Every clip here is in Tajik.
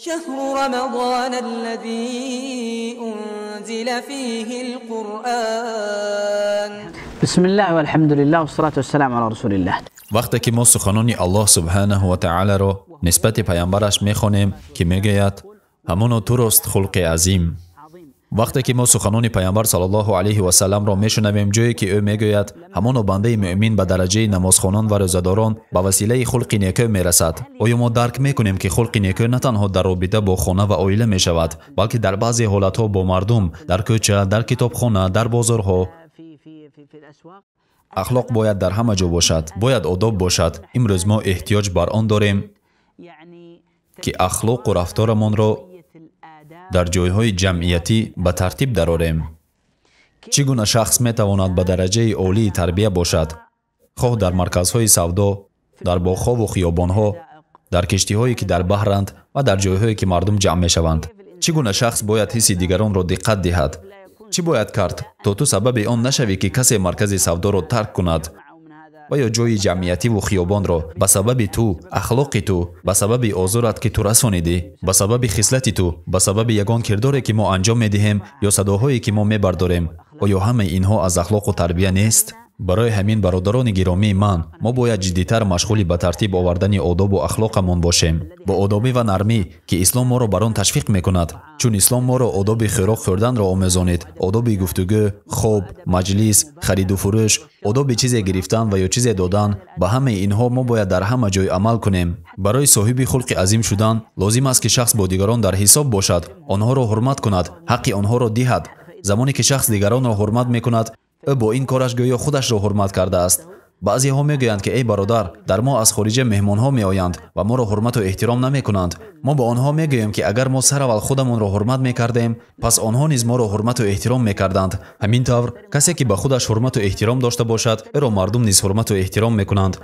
شهر رمضان الذي أنزل فيه القرآن. بسم الله والحمد لله والصلاة والسلام على رسول الله. Вақте ки мо суханони Аллоҳ субҳанаҳу ва таъоларо нисбати паямбараш мехонем, ки мегӯяд: ҳамоно турост хулқи азим. Вақте ки мо суханони паямбар саллаллоҳу алайҳи васалламро мешунавем, ҷое ки ӯ мегӯяд: ҳамоно бандаи мӯъмин ба дараҷаи намозхонон ва рӯзадорон ба василаи хулқи некӯ мерасад. Оё мо дарк мекунем, ки хулқи некӯ на танҳо дар робита бо хона ва оила мешавад, балки дар баъзе ҳолатҳо бо мардум, дар кӯча, дар китобхона, дар бозорҳо. Ахлоқ бояд дар ҳама ҷо бошад, бояд одоб бошад. Имрӯз мо эҳтиёҷ бар он дорем, ки ахлоқу рафторамонро дар ҷойҳои ҷамъиятӣ ба тартиб дарорем. Чӣ гуна шахс метавонад ба дараҷаи олии тарбия бошад, хоҳ дар марказҳои савдо, дар боғҳову хиёбонҳо, дар киштиҳое ки дар баҳранд ва дар ҷойҳое ки мардум ҷамъ мешаванд? Чӣ гуна шахс бояд ҳисси дигаронро диққат диҳад? Чӣ бояд кард, то ту сабаби он нашавӣ, ки касе маркази савдоро тарк кунад ва ё ҷойи ҷамъиятиву хиёбонро ба сабаби ту, ахлоқи ту, ба сабаби озорат, ки ту расонидӣ, ба сабаби хислати ту, ба сабаби ягон кирдоре, ки мо анҷом медиҳем ё садоҳое, ки мо мебардорем? Оё ҳамаи инҳо аз ахлоқу тарбия нест? Барои ҳамин, бародарони гиромии ман, мо бояд ҷиддитар машғули ба тартиб овардани одобу ахлоқамон бошем, бо одобӣ ва нармӣ, ки ислом моро бар он ташвиқ мекунад. Чун ислом моро одоби хӯрок хӯрданро омӯзонид, одоби гуфтугӯ, хоб, маҷлис, хариду фурӯш, одоби чизе гирифтан ва ё чизе додан. Ба ҳамаи инҳо мо бояд дар ҳама ҷой амал кунем. Барои соҳиби хулқи азим шудан лозим аст, ки шахс бо дигарон дар ҳисоб бошад, онҳоро ҳурмат кунад, ҳаққи онҳоро диҳад. Замоне ки шахс дигаронро ҳурмат мекунад, ӯ бо ин кораш гӯё худашро ҳурмат кардааст. Баъзеҳо мегӯянд, ки эй бародар, дар мо аз хориҷа меҳмонҳо меоянд ва моро ҳурмату эҳтиром намекунанд. Мо ба онҳо мегӯем, ки агар мо сараввал худамонро ҳурмат мекардем, пас онҳо низ моро ҳурмату эҳтиром мекарданд. Ҳамин тавр, касе ки ба худаш ҳурмату эҳтиром дошта бошад, ӯро мардум низ ҳурмату эҳтиром мекунанд.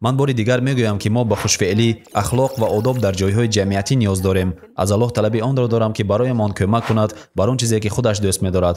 Ман бори дигар мегӯям, ки мо ба хушфеълӣ, ахлоқ ва одоб дар ҷойҳои ҷамъиятӣ ниёз дорем. Аз Аллоҳ талаби онро дорам, ки бароямон кӯмак кунад бар он чизе, ки худаш дӯст медорад,